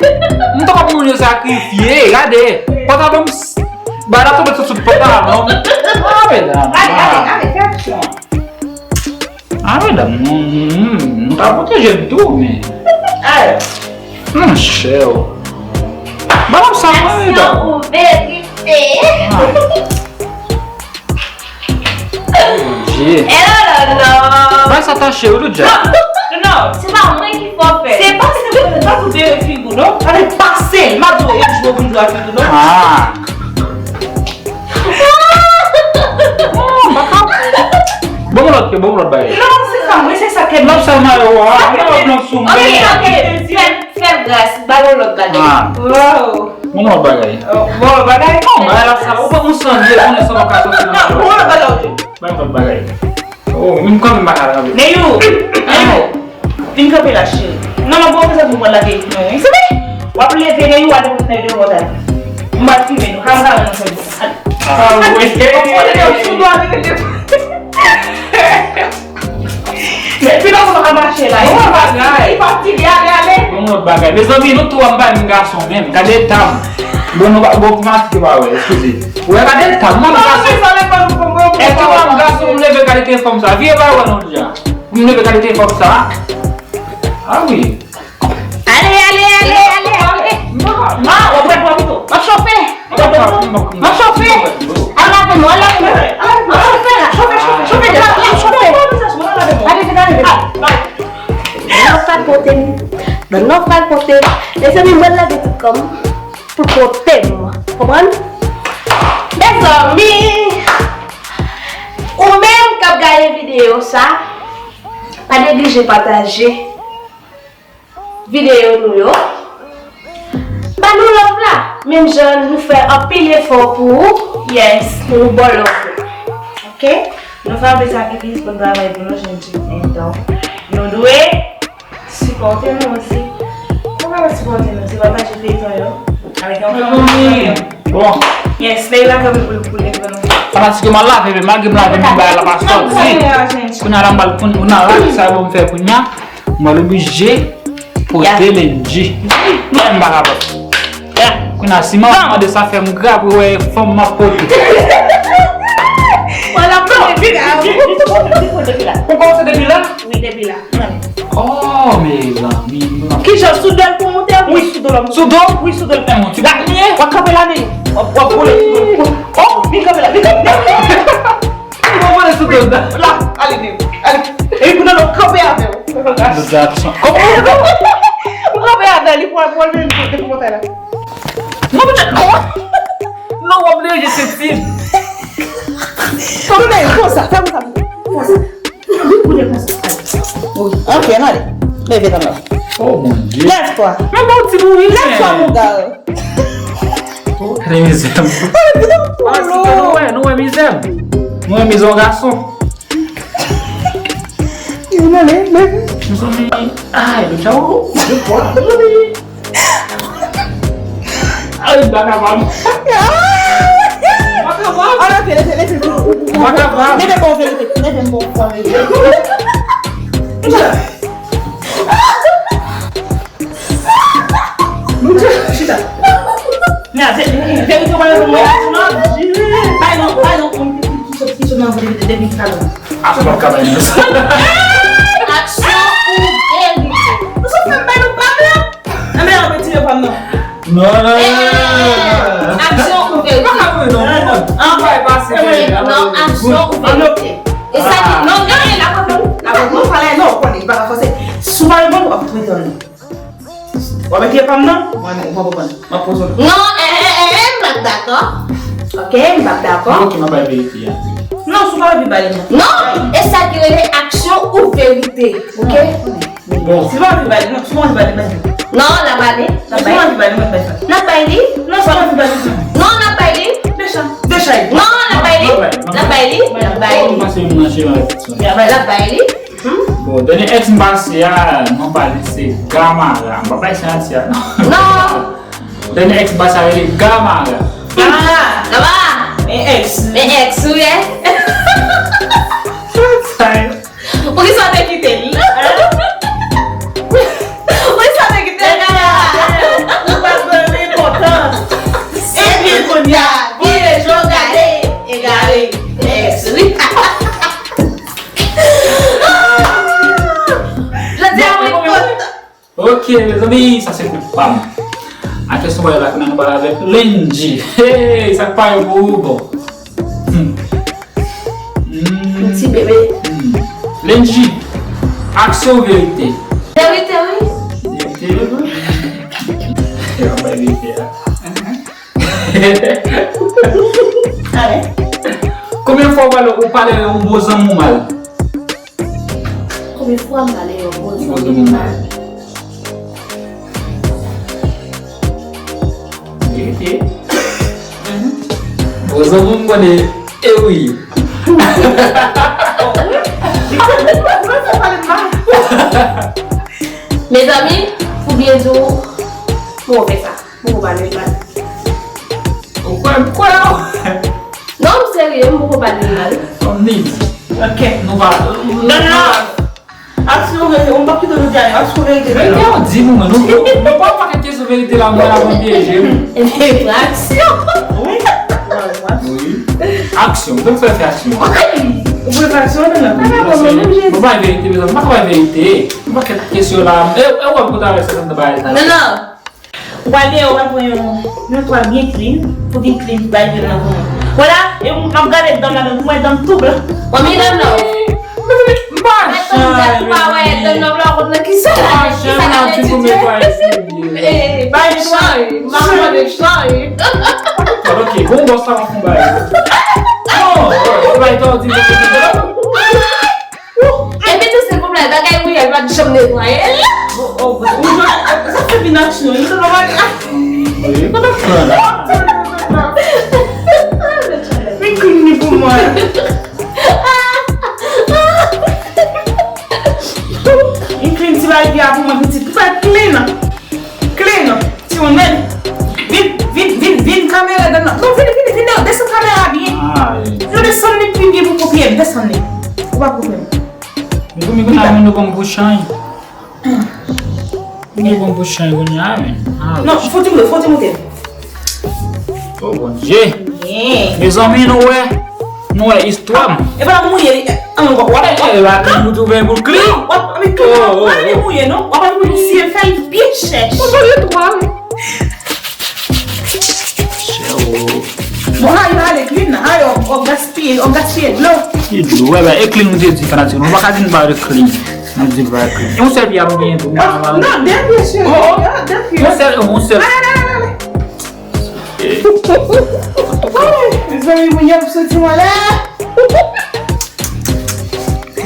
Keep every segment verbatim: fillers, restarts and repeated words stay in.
M ta konprann moun yo sakrifye, gade. Pantalon m s- bagay la tonbe sou sou pantalon. Ah, medam. Ale, ale, ale, fè aksyon. Ah, medam, nou, nou, nou ka pwoteje m tou, men. Ale. Monchè. Bagay sa mwen, medam. Aksyon ou verite. Ah. Bondye. Hello, Lolo. Bagay sa tache, wi, Loudja. Non, non, non, se pa mwen ki fè w fè. Se pa, se pa, se pa pou bere figi w, non. Ale pase, m ap di w, yon jou w vin jwe ak figi w, non. Ah. Bon, m lòt, bon, m lòt bagay. Non, se sa, mwen, se sa ke m ap sa mayo a, mwen ap nan sou mwen. Ok, ok, fè, fè gras, ba yo lòt bagay. Ah. Wow. Bon, m lòt bagay. Oh, bon, bagay. Non, bagay la sa, ou pa moun sanje, konnen sa pa ka sòti nan mayo. Bon, lòt bagay, ok. Ba m lòt bagay. Oh, m kanmenm pa ka rantre. Neyou, Neyou. Vin kanpe la, cheri. Non, non, bon, sa pou mwen lage non, wi. Se vre? W ap leve, Neyou, w al depoze nan de wòt, ale. M ap filme nou. Ka m ka wè nou fè bon. Ah, wi. Bon, bon, Neyou, sou dwa, Neyou. Men, pi nan sa pa ka mache la. Bon bagay. Li fatige, ale, ale. Bon lòt bagay. Mezanmi, nou tou an bay m gason menm. Gade eta m. Bon, nou pa, bon, pou maske pa wè, eskize. Ou wè, gade eta m, mwen gason. Èske mwen gason, m leve kalite fanm sa? Vire ba wè non, Loudja. M leve kalite fanm sa. Ah wi. Ale, ale, ale, ale, ale. Ah, w ap pran pito. M ap chofe. M ap chofe. Al lave men w, al lave men w. M ap chofe la, chofe, chofe, chofe, chofe, chofe. Ale, vin, ale, vin. Nan fal pote m. Nan fal pote. Mezanmi, mwen lave tout kò m pou pote m. Konprann? Mezanmi, ou menm k ap gade videyo sa, pa neglije pataje videyo nou yo. Menm jan nou fè anpil efò pou ou, yes, pou nou ba w love nou. Ok? Nou fè anpil sakrifis pou n travay pou nou jwenn ti entan. Nou dwe sipòte nou osi. Nou pa sipòte nou, se pataje feyton yo. Avèk yon fanmi. Bon. Yes, Leila kanpe pou l pou l leve nou. Fanatik yo, m al lave, men malgre m lave, men bagay la pa sòti. Kounye a la, m pral, kounye a la, sa yo m fè kounye a, m pral oblije pote Lendji. Men m pa kapab. Kounye a, si manman mande sa, fè m grape wè fanm m ap pote. Wala, m pote depi la. Ou kòmanse depi la? Wi, depi la. Oh, mezanmi. Kijan, sou do l pou w monte? Wi, sou do l ap monte. Sou do? Wi, sou do l. Men, yon ti bak li ye. W ap kanpe la, men. W ap, w ap vole sou do l. Oh, li kanpe la, li kanpe la. Li kanpe sou do l. La, ale, men. Ale. Epi kounye a, w kanpe avè l. Kòman w kanpe avè l? Li pran, pran l, men, depi monte la. Non, men, non. Non, w ap leve senti. Konsa, fè konsa. Konsa. Wi, wi, konsa. Wi. Ok, n ale. Leve nan men. Oh, mon Dieu. Lève-toi. Men bon, ti bouri. Lève-toi, mon gars. Oh, gade mizè m. Ala ti ke nou wè, nou wè mizè m. Nou wè mizè yon gason. Mezanmi, ay, nou tchawo. Ay, m pa kapab. M pa kapab. M pa kapab. Leve bon verite. Leve bon verite. Chita. Verite w pa leve mwen. Bay non, bay non. Ki sòt, ki sòt nan verite depi talè. Aksyon ou verite? Nou sot fè m bay nou pa blan. Anben, anben, tire pa m nan. Non, non, non, non, non. Aksyon ou verite? Pa ka vre non. An bay pase. Non, aksyon ou verite? E sa ki, non, non, non, la konprann, la konprann, pale non, konnen, pa ka fòse. Si w pa reponn, w ap tou etann. W ap etire pa m nan? Mwen, mwen, mwen, mwen, mwen poze w. Non, eh, eh, eh, eh, m pa t dakò. Ok, m pa t dakò. Ok, m ap bay verite a. Non, si w pa anvi ba li non. Non, e sa ki rele aksyon ou verite, ok? Bon. Si w pa anvi ba li non, si w pa anvi ba li, ba li. Non, l ap ale, l ap bay. Si w pa anvi ba li, mwen bay sa. L ap bay li? Non, si w pa anvi ba li. Non, l ap bay li. Decha, decha. Non, l ap bay li. L ap bay li. L ap bay li. L ap bay li. Bon, dènye ex m pase a, non pa li se Gamara. M pa bay santi a, non. Non. Dènye ex m pase a rele Gamara. Gamara. Gamara. Men ex. Men ex, wi, eh. Sa yo. Poukisa w te kite l? Poukisa w te kite l? Ou pa t ban l enpòtans. Epi kounye a, vire je w gade, egare, ex, wi. Jodi a mwen kontan. Ok, mezanmi, sa se koup pa m. Ak kesyon bagay la, kounye a nou pale avèk Lendji. Hey, sa k pare pou ou, bon. Hmm. Hmm. Yon ti bebe. Hmm. Lendji, aksyon ou verite? Verite, wi. Verite, wi. Yo, bay verite a. Ale. Konbyen fwa ou pale, ou pale yon bon zanmi w mal? Konbyen fwa m pale yon bon zanmi m mal? Verite. Bon zanmi m konnen, e wi. Mezanmi, pou byen di w, m wè sa. Poko pale mal. Ou kwè m kwè w? Non, m serye, m poko pale mal. Yon nèg. Ok. Nou pa. Non, non. Aksyon ou verite, ou m p ap kite nou di ayen. Aksyon ou verite. Verite, ou di nou, men nou, nou, nou pa yon pakèt kesyon verite la, mwen la, mwen pyeje, wi. Aksyon. Wi. Wi. Aksyon. Donk, fè, fè aksyon. Ou vle fè aksyon, non, non. Mwen pa verite, mezanmi. Mwen pa verite. Mwen pa kèt kesyon la. E, e, ou ap kontre avèk sa, sa, sa, sa. Non, non. Ou pral deyò, ou pral pran yon, yon twal byen clean, pou vin clean, bay pye nan kouman. Vwala, e m ap gade dan m ladan, m wè dan m tou blan. Bon, mi dan nòv. M pa janm wè dan nòv la, ou konn nan kisa la, kisa la, di pou netwaye soulye. Bay netwaye, m pa mande netwaye. Ok, bon, bòs la, m ap fè yon bagay. Non, se pa etan di, epi tou silvouplè, bagay mwen pa t janm netwaye. Sa se vin Aksyon, li te pale. Wi, kote pran la? Men clean li pou mwen. Men clean ti bagay a pou mwen pitit. Pou fè clean. Clean. Ti moun men. Vin, vin, vin, vin kamera dan nan. Non, vin, vin, vin, desann kamera byen. Ay. Nou desann li pi byen pou kopye m. Desann li. Ou pa kopye m. Men pou mwen, kounye a, moun yo ban m pou chay. Moun yo ban m pou chay, kounye a, men. Ah, non, fò ti moute, fò ti moute. Oh, Bondye. Byen. Mezanmi, nou wè. Nou wè istwa m. E pa mouye li. An, w ap, w ap, e, e, e, la, nou twouve pou clean. Non, w ap, w ap, oh, oh, w ap mouye, non? W ap mouye, si e fè l byen chèch. Ou mouye twa, wi. Chè, oh. Bon, ay, ale clean nan. Ay, w, w gaspiye, w gaspiye dlo. Ki dlo? Wè, wè, e clean nou te di fanatik. Nou pa ka di nou pa clean. Nou di nou pa clean. E yon sèl pye ap genyen tou. Non, de pye, cheri. Oh, oh. De pye. Yon sèl, yon sèl. Ale, ale, ale, ale. Ay, mezanmi, moun yo ap soti mwen la.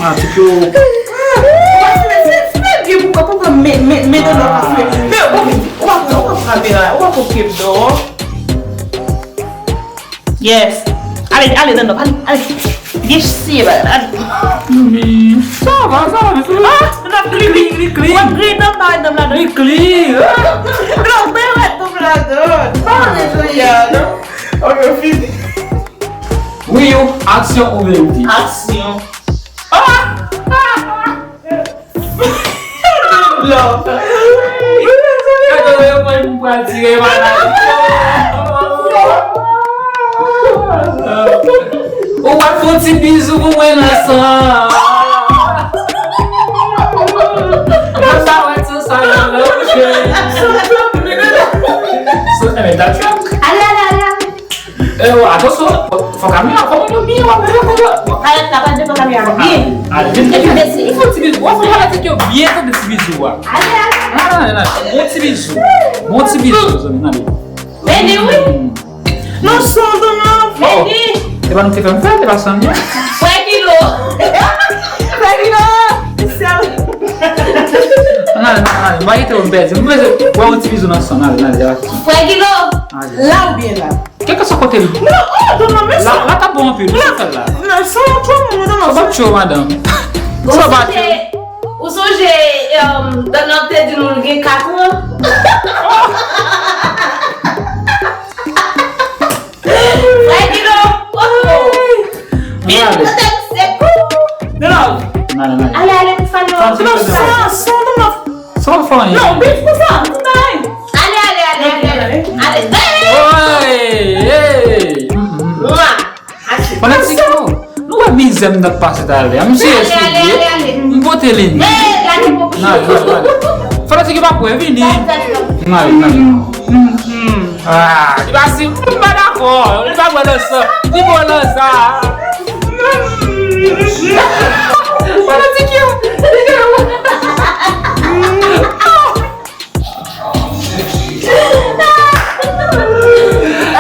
Matik yo. Ou pa fime, fime, fime byen pou, pou, pou men, men, men nan lòt fime. Men, ou pa, ou pa, ou pa frape la, ou pa frape bdò. Yes. Ale, ale, nan, nan, ale, ale. Byen siye bagay la, ale. Men, sa va, sa va, mesye. Ah, nan, clean, clean, clean, clean. W ap griye nan bagay nan, nan. Li clean. Non, men, wè, tou la, non. Pa bezwen ya, non. Ok, fini. Wi, yo, aksyon ou verite? Aksyon. Ah! Love. Gade, yo pral, pral tire maladi. Ou pa fè yon ti bizou pou mwen nan san. Mwen pa wè ti sa yo nan jeu. So, eh, men, that's wrong. Ale, ale, ale, ale. E, w, atansyon, fò kamera, fò mwen yo byen, w ap fè kòman. Kayèt la, pa devan kamera, byen. Ale, vin. Epi, mèsi. Fò ti bizou, w ap fè fanatik yo byen tande ti bizou a. Ale, ale. Nan, nan, nan, nan. Bon ti bizou. Bon ti bizou, zanmi, nan. Vini, wi. Non, son do nan, vini. Se pa nou te fè m fè, se pa san mwen. Frè Kilo. Frè Kilo. Nan, nan, nan, mwen te m pèdi. Mwen bezwen, wè yon ti bizou nan san, nan, nan, nan. Frè Kilo. Ale. La ou byen la? Kèlkeswa kote l. Non, oh, non, non, men la, sa la t ap bon anpil. Ou fè l la. Non, sa yon tchou, madan. Sa pa tchou, madan. Ou sonje, ou sonje, um, Donald te di nou l gen katran? Frè Kilo, oh! Vin kote m, se kou! Non. Nan, nan, nan. Ale, ale, pou fanm yo. Sa, sa, sa, non, non. Sa w ap fè anyen? Non, bif konsa, tout bagay. Ale, ale, ale, ale, ale. Ale, ale. Oy, hey. Mm, mm. Mwa. Achte. Fanatik yo, nou wè mizè m t ap pase talè. M serye, ale, ale, ale, ale. M pote li. Hey, gade pou. Nan, nan, nan. Fanatik yo pa kwè, vini. Nan, nan, nan. Mm, mm. Ah, li pa si, m pa dakò. Li pa kwè nan sa. Li bon nan sa. Fanatik yo.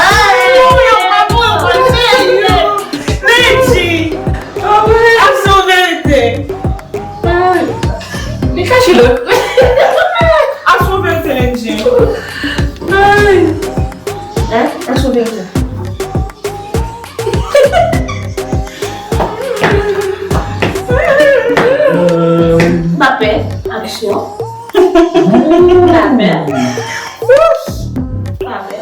Ay, yo pa bon, yo pa serye. Negi, ap son verite. Ay, li kache lòt. Ap son verite, Negi. Ay. Hein? Ap son verite. Pa pè, aksyon. Pa pè. Pa pè.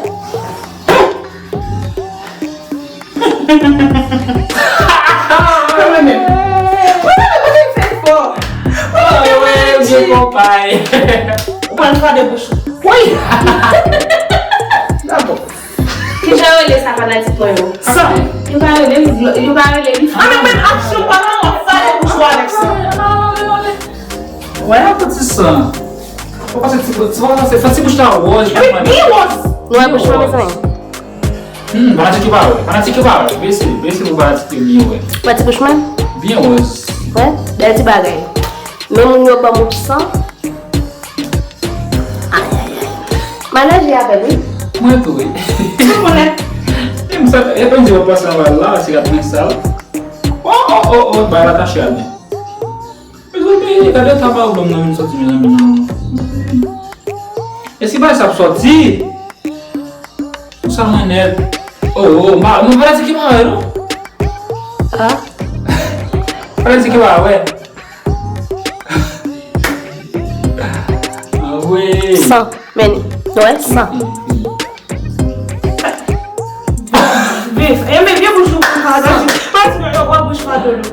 Ou pral fade bouch ou. Wi. Dabò. Kijan yo rele sa fanatik mwen yo? San. Yo pa rele li, yo pa rele li. Ah, men, men, aksyon pa nan w ap fale bouch ou avèk san. Wè, yon ti san. Ou pase ti, ti, ti, fè ti bouch la wòz. Wi, byen wòz. Wè, bouch mwen, mezanmi. Hmm, fanatik yo pa wè. Fanatik yo pa wè. Bese, bese pou fanatik yo byen wè. Wè ti bouch mwen? Byen wòz. Wè, bèl ti bagay. Men moun yo ban m san. Ay, ay, ay. Manager avè l, wi. Mwen tou, wi. Tout moun nèt. E m sa, e pa di w ap pase anba la, se rad mwen sal. Oh, oh, oh, oh, bay la tache ale. Mezanmi, gade tabak blan nan vin soti, mezanmi, nan. Èske bagay sa ap sòti? Ou sa mwen nèt. Oh, oh, ma, nou pa di ki mare, non? Ah? Pa di ki mare. Ah, wi. San. Men, nou wè, san. Bif, e men vye bouch ou pa sa. Pas yo wè bouch pa dolo.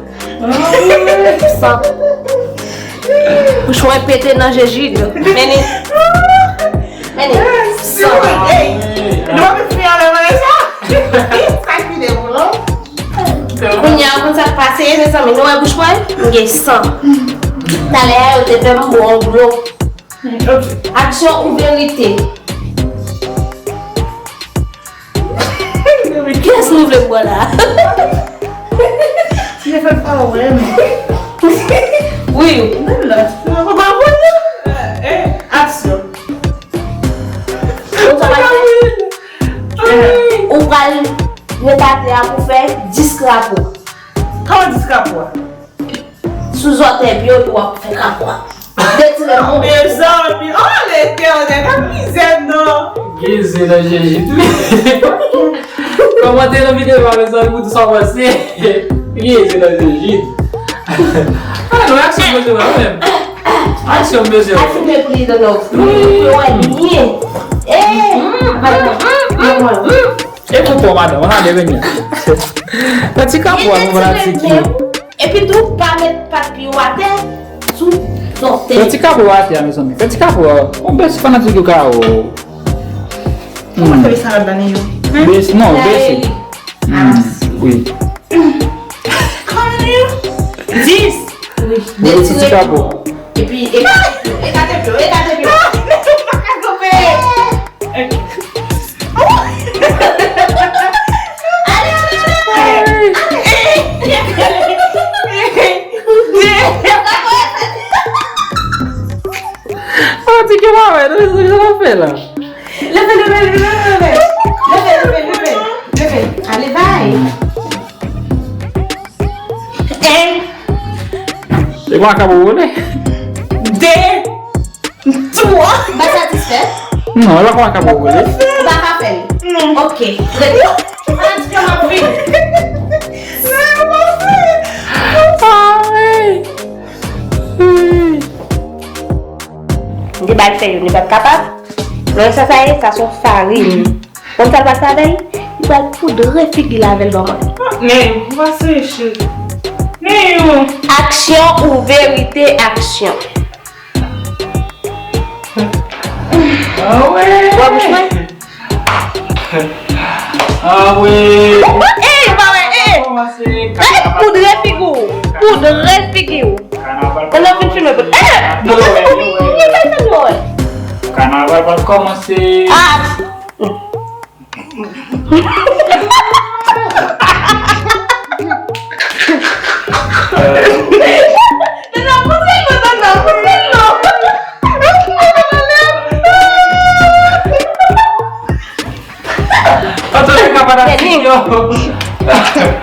San. Bouch mwen pete nan jejid. Men, men, san. Hey, nou pa fin ale mwen sa. Sa ki de pou non. Kounye a, konn sa k pase, mezanmi, nou wè bouch mwen? M gen san. Talè a, yo te fè m bwè yon dlo. Aksyon ou verite? Kiyès nou vle bwè la? Telefòn pa wè m. Wi. Ou pa konn? Eh, aksyon. Ou pral met atè a pou fè dis krapo. Kòman dis krapo a? Sou zòtèy pye w epi w ap fè kapwa. Detire kò w. Mezanmi, oh, Letènèl, pa mizè non. Gen zen nan jejit wi. Kòmante nan videyo a, mezanmi, pou di sa w panse. Gen zen nan jejit. Ah, non, aksyon m bezwen wè menm. Aksyon m bezwen wè. Aksyon m bezwen wè. Wi. Yo wè byen. Eh, pa mwen. E pou kò madanm, ann ale vini. Nan ti kapwa nou pral tiki. Epi tou, pa met pat pye w atè sou zòtèy. Fè ti kapwa atè a, mezanmi. Fè ti kapwa. On bèsi fanatik yo ka wè w. Kòman fè salad la, Neyou? Bèsi, non, bèsi. Hmm, wi. Kòman, Neyou? Dis. Wi, fè ti kapwa. Epi, ekate pye w, ekate pye w, ekate pye w. Pa ka kanpe. Ale, ale, ale. An ti ke mwen wè, nou sa fè la. Leve, leve, leve, leve. Leve, leve, leve. Leve. Ale, bay. En. E pa ka pou wole. De. Twa. M pa satisfè. Non, e pa ka pou wole. Ou pa ka fè l. Non. Ok. Rete. An ti ke m ap vini. Non, ou pa fè. Ah, wi. Wi. M te ba l fè youn, li pa t kapab. Lè sa, sa ye, sa se yon farin. Konn sa l pral fè avè l? Li pral poudre figi l avè l ban mwen. Men, ou pa serye, cheri. Men yo. Aksyon ou verite aksyon? Ah wi. Ou wè bouch mwen? Ah wi. Ey, pa wè, ey. Gade poudre figi w. Poudre figi w. Kanaval. Kanaval pral kòmanse. Ah.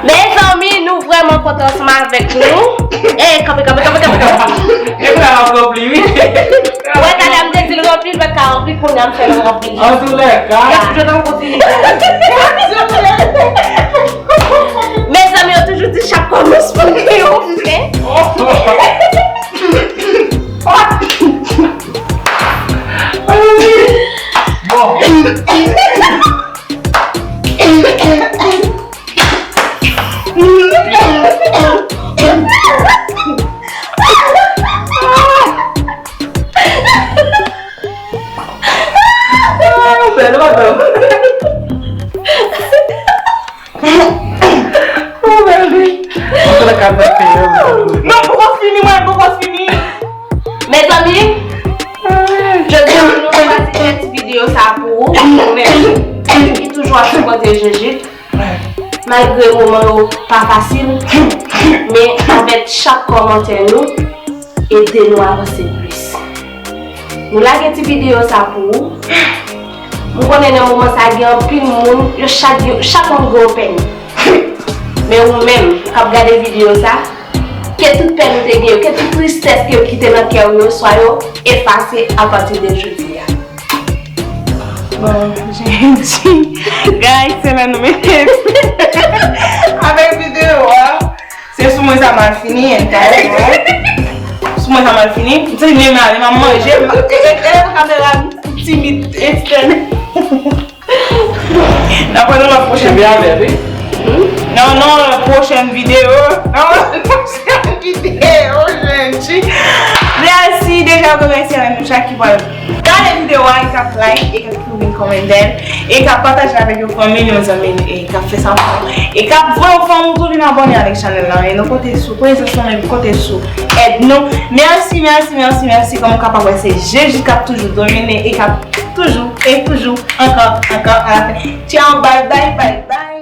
Mezanmi, nou vrèman kontan ansanm avèk nou. Ey, kanpe, kanpe, kanpe, kanpe, kanpe. Epi la, ap ranpli, wi. Wè, talè a m te di l ranpli, l pa t ka ranpli, kounye a m fè l ranpli. Antoulèka. Y ap jwenn yon kontinite. Mezanmi, yo toujou di chak kòmansman gen yon fen. Bon. Ou bèl, madanm. Ou bèl, wi. Antoulèka, mwen fini. Non, poko fini, mwen poko fini. Mezanmi, jodi a, nou pati fè ti videyo sa pou ou, pou ou menm ki toujou ap sipòte Jejit. Malgre moman yo pa fasil, men avèk chak kòmantè nou, ede nou avanse plis. Nou lage ti videyo sa pou ou. M konnen nan moman sa gen anpil moun, yo chak, yo, chak moun gen yon pèn. Men ou menm k ap gade videyo sa, ke tout pèn ou te gen yo, ke tout tristès ke yo kite nan kè w yo, swa yo efase apati de jodi a. Bon, jan m di, guys, se lè nou mete avèk videyo a. Se sou mwen sa mal fini, en. Sou mwen sa mal fini. M santi m ale, m ap manje. E, e, e, kamera timid, ekstèn. N ap wè nan lòt pwochèn videyo. Non, non, lòt pwochèn videyo. Non, lòt pwochèn videyo, jènti. Mèsi deja, remèsye avèk nou chak ki pral gade videyo a, e k ap like, e k ap vin kòmantè, e k ap pataje avèk yon fanmi, yon zanmi, e k ap fè sa pou nou. E k ap voye yon fanmi tou vin abòne avèk chanèl la. E nou konte sou prezans nou, men konte sou èd nou. Mèsi, mèsi, mèsi, mèsi. Kòm ou kapab wè, se Jeji k ap toujou domine e k ap toujou, e toujou, ankò, ankò, alafen. Tchao, bye, bye, bye, bye.